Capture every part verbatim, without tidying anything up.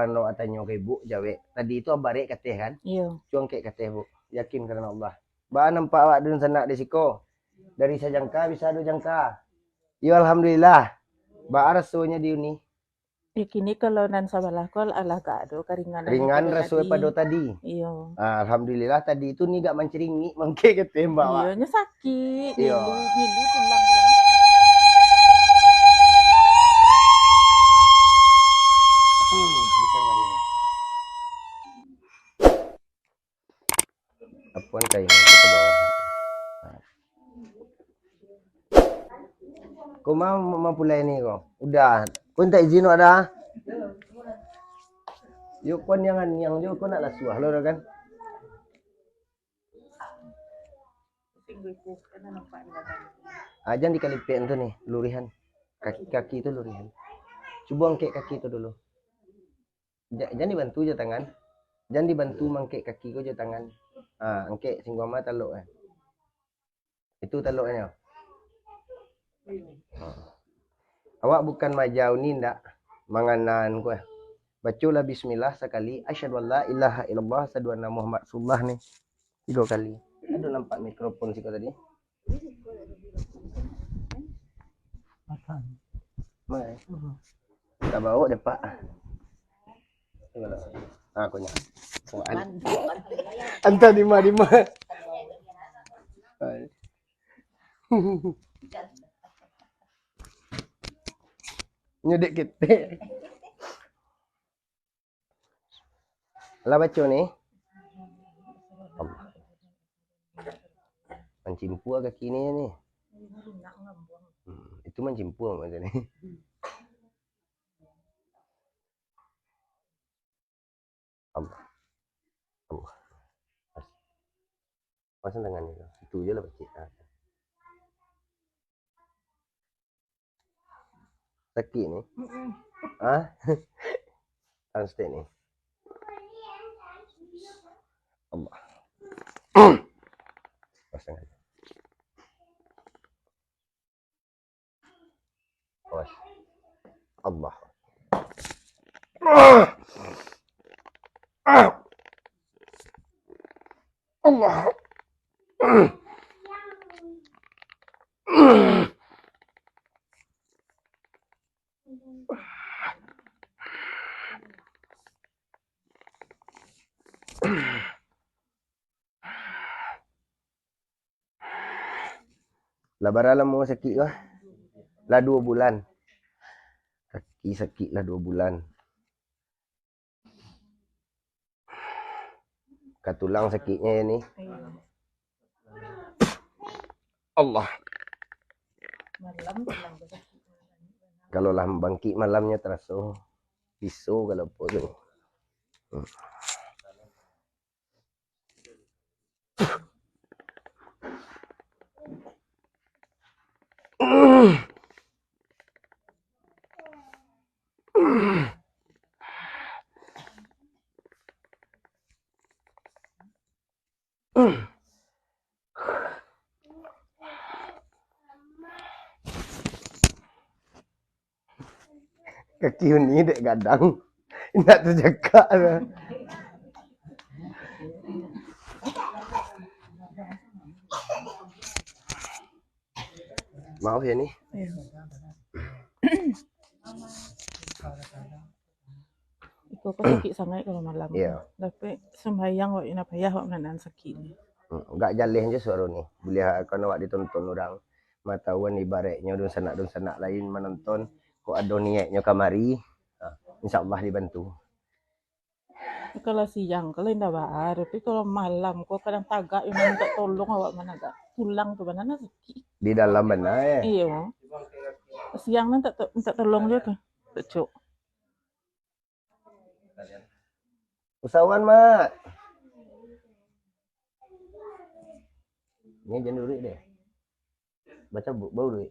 Kan awak tanyo ka ibu, jawek. Tadi tu barek kateh kan? Iyo. Cubo angkek kateh, Bu. Yakin karano Allah. Baa nampak awak dunsanak di siko? Dari sajangka bisa duo jangka. Iyo, alhamdulillah. Baa rasonyo di uni? Yo, kini kalau nan sabalah ko alah agak ado karinganan. Ringan raso pado tadi. Iyo. Ah, alhamdulillah tadi tu ni agak mancringik mangkek kateh Mbak awak. Iyo, nyo sakik. Iyo. Ngilu, ngilu tulang. Hmm, bisa kali ni. Apo nan kain tu ka bawah? Ko ma-, ma-, mapulai ni ko. Udah. Ko mintak izin wak dah. Yo, ko niang-niang jo, ko nak lasuah lo dah kan. Ah, jan dikalipek tu ni, lurihan. Kaki, kaki tu lurihan. Cubo angkek kaki tu dulu. Ja-, jan dibantu jo tangan. Jan dibantu mangkek kaki ko jo tangan. Ha, angkek singguang ma talok eh. Itu taloknyo. Ha. Awak bukan majau ni ndak manganan ko eh. Bacolah bismillah sakali, asyhadu an la ilaha illallah, asyhadu anna Muhammad rasulullah ni. Tigo kali. Ado nampak mikrofon siko tadi? Mai. Ka bawah deh, Pak. Ah, ko nyo. An-, antah dima, dima. Nyedek ketek. Lah baco ni. Allah. Mancimpua kaki ni, ni. Hmm, itu mancimpua macam ni. Allah. Allah. Pas. Pasang tangan ni. Itu je lah pacik. Ha. Sakik ni? Mm-mm. Ha? Tahan stek ni. Allah. Pas tangan. Awas. Allah. Ah! Ah! Allah. Lah bara lamo sakik ko? Lah duo bulan. Kaki sakik lah duo bulan. Ka tulang sakiknyo yo ni. Iyo. Allah. Malam tulang tu sakik. Kalau lah bangkik malamnyo taraso. Piso kalau apo tu. Hmm. Kaki Uni dek gadang. Indak tajagak lah. Maaf yo ni. Iyo. Iko ko sakik sangaik kalau malam. Iyo. Tapi sumbayang awak indak payah awak mananam sakik ni. Hmm, agak jaleh se suaro ni. Buliah kan awak ditonton urang. Matauan ibaratnyo dunsanak-dunsanak lain manonton, kok ado niaiknyo kamari, ha, insyaallah dibantu. Kalau siang, kalau indak baa, tapi kalau malam, ko kadang tagak, yo mintak tolong awak managak. Tulang tu bana sakik. Di dalam bana, eh? Iyo. Siang ni mintak to-, mintak tolong jo tu. Cuk. Usahawan, Mak. Ni jan duduak deh. Baca bu-, baru duit.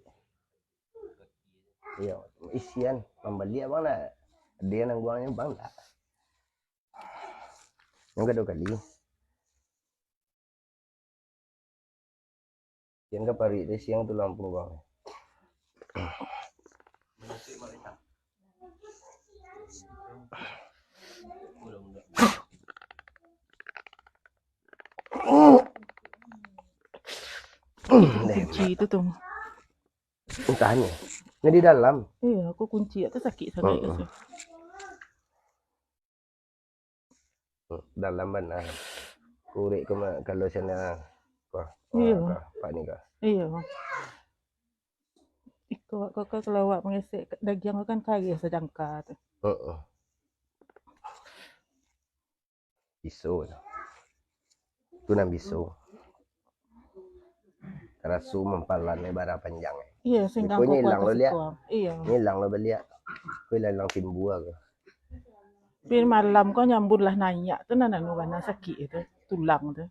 Iyo, isian, mambali abang lah. Dia nangguangnyo bang lah. Yang kedua kali. Siang ka paruik deh, siang tulang pungguang. Kunci itu tu. Entah ni. Ini di dalam. Iya, aku kunci tu sakit sangat. Heeh. Dalam bana. Kurek ko ma-, kalau sana ko. Iya. Ko, pak ni ko. Iya. Iko, ko, ko kalau awak mangesek dagiang ko kan kareh sajangka tu. Heeh. Biso tu. Tu nan biso. Taraso mampalan bara panjang. Iya, singgang. Ko nyo ilang lo liak. Iya. Nyo ilang lo baliak. Ko ilang-ilang timbua ko. Tapi malam ko nyambun lah naiak tu nan anu bana sakik itu, tulang tu.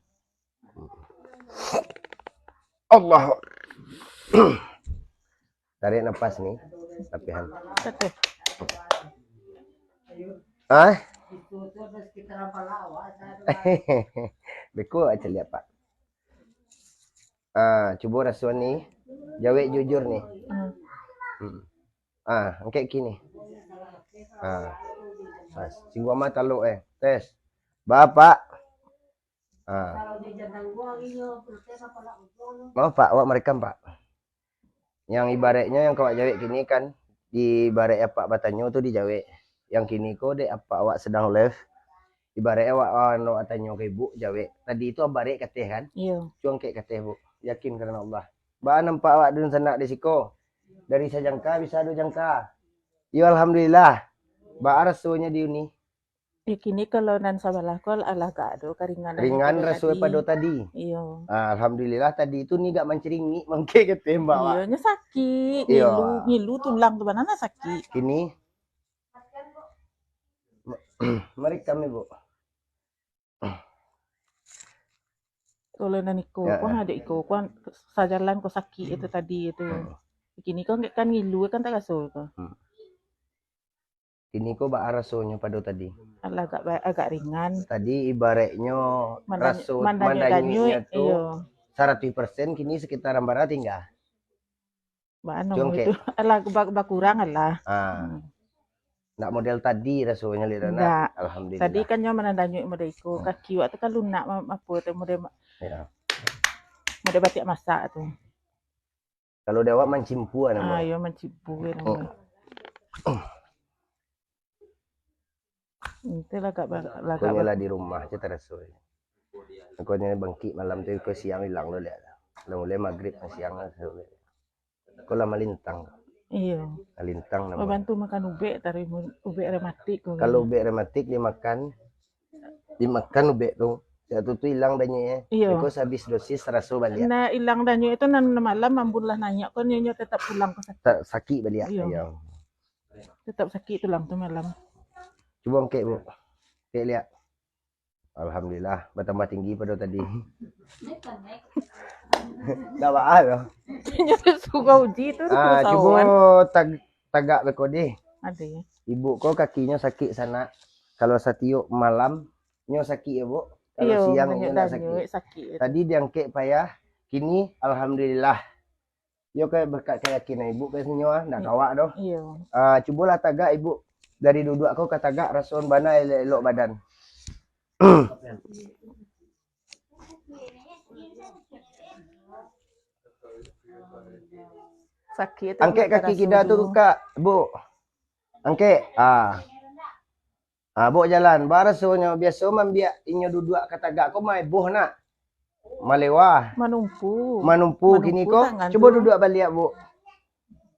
Allah. Tarik napas ni, tapihan. Betul. Ah? Beko aja lihat, Pak. Ah, cubo raso ni. Jawek jujur ni. Hmm. Hmm. Ah, angkek kini. Ah. Pas. Singguang mah taluk, eh. Tes. Bapak. Ah. Maaf, Pak, awak merekam, Pak. Yang ibaratnyo yang awak jawek kini kan, di ibarat apak batanyo tu dijawek. Yang kini ko dek apak awak sedang live, ibarat awak, ah, nak tanyo ka ibu, jawek. Tadi tu abarek kateh kan? Iyo. Cuang kek kateh, Bu. Yakin karano Allah. Baa nampak awak dunsanak di siko? Dari sajangka bisa duo jangka. Iyo, alhamdulillah. Baa rasonyo di uni? Ya, kini kalau nan sabalah ko alah agak ado karingan. Ringan raso pado tadi. Iyo. Ah, alhamdulillah, tadi tu ni agak mancringik mangkek ka tembak, Pak. Iyo, nyo sakik. Iyo. Ngilu, ngilu tulang tu bana sakik. Kini. Mari kami, Bu. Kalau nan iko, ya, kuan ya. Ado iko, kuan sajalan ko sakik itu tadi itu. Hmm. Kini ko kan ngilu kan taraso ko. Hmm. Kini ko baa rasonyo pado tadi? Alah agak ba-, agak ringan. Tadi ibaratnyo mandany-, raso mandanyuik-danyuik mandanyuiknyo tu iyo. Saratuih persen, kini sekitar ambara tingga. Baa namo itu? Alah ba-, bakurang alah. Ah. Hmm. Ndak model tadi rasonyo, Lek, dah, ndak? Ndak. Alhamdulillah. Tadi kan nyo mandanyuik model iko, hmm. Kaki awak tu kan lunak ma-, apo tu model ma-, ya. Model batiak masak tu. Kalau di awak mancimpu, ah, namo. Ah, iyo, mancimpu, eh, namo. Itu lah, Kak, Bang. Lah, Kak, Bang. Pokoknyo lah di rumah aja taraso. Pokoknyo bangkik malam tu, ko siang ilang lo liak. Lah mulai magrib siang lah. Ko lah malintang. Iyo. Malintang namo. Babantu makan ubek, tadi mu-, ubek rematik ko. Kalau ubek rematik dimakan, dimakan ubek tu, satu tu ilang danyuik, eh. Iyo. Beko sahabis dosis taraso baliak. Nah, ilang danyuik tu nan malam ambun lah naiak ko, nyo, nyo tetap pulang ko sakik. Ta-, sakik baliak. Iyo. Iyo. Tetap sakik tulang tu malam. Cubo angkek, Bu. Angkek liak. Alhamdulillah, batambah tinggi pado tadi. Ndak baa doh. Nyo suruah uji tu. Ah, cubo tag-, tagak beko deh. Ado. Ibu ko kakinyo sakik sanak. Kalau satiok malam nyo sakik ya, Bu? Kalau iyo, siang nyo ndak sakik. Sakik. Tadi diangkek payah, kini alhamdulillah. Iyo, ka berkat keyakinan ibu ka sinyo, ah, ndak ka awak doh. Iyo. Ah, cubolah tagak ibu. Dari duduak ko ka tagak, rasoan bana elok-elok badan. Sakik tu. Angkek kaki kida tu, Kak, Bu. Angkek. Ah. Ah, Bu jalan. Baa rasonyo, biaso mambiak inyo duduak ka tagak ko maeboh nak. Malewa. Manumpu. Manumpu kini ko. Cubo duduak baliak, Bu.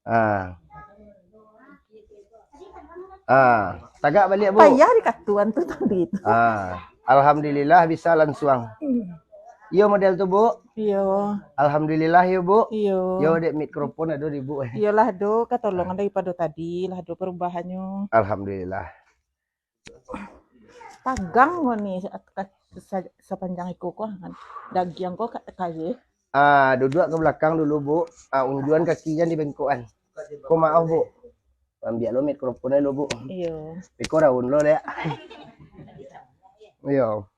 Ah. Ah, tagak baliak, Bu. Payah dikatuan tu tadi tu. Ah, alhamdulillah bisa lansuang. Hmm. Iyo model tu, Bu. Iyo. Alhamdulillah yo, Bu. Iyo. Yo dek mikrofon ado di Bu. Iyolah do, katolongan daripado tadi lah do perubahannyo. Alhamdulillah. Tagang ko ni sa-, sa-, sapanjang iko ko, dagiang ko ka-, kareh. Ah, duduak ka balakang dulu, Bu. Ah, unjuan kaki jan dibengkokan. Ko maaf, Bu. Ambiak lo mikrofon lo, Bu. Iyo. Iko daun lo, dek. Iyo.